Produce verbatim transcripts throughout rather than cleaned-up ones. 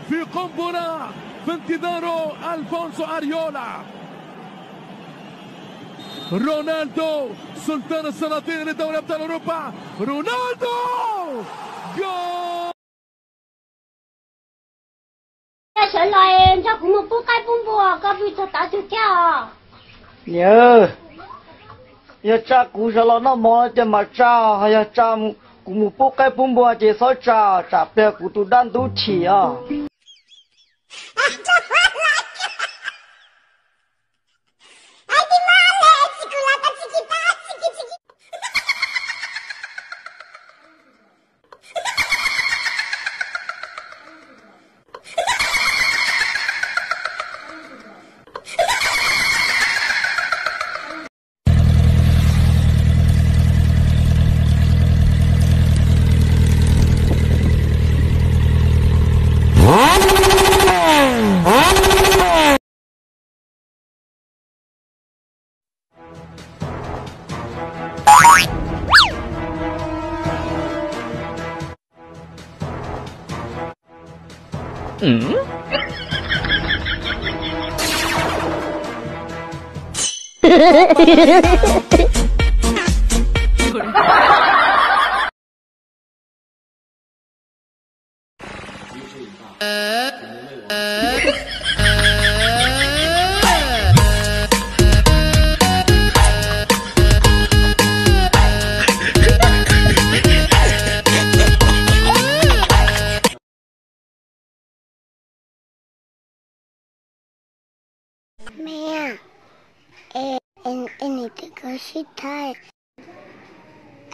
في قنبلة في انتظاره ألفونسو أريولا. رونالدو سلطان السلاطين اللي دوري أبطال أوروبا. رونالدو! جول! 神來，你叫我們不該奔波啊，該不就打就跳啊？ Nhớ, yah tra kuv sawv los noj mov ces mas tra, haiv yah tra kuv mus pub qaib pub npua ces txhob tra, tsam pliag kuv tus dab ntub chim os. Mẹ à, ê, ê, ê, 你这个是太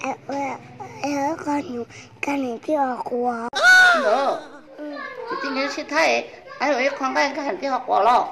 Ê, ê, ê, ê, con nhú, con nhú đi học của. Ủa, chị tin nhớ chị thấy, ai ơi, con cái cái đi học của lo.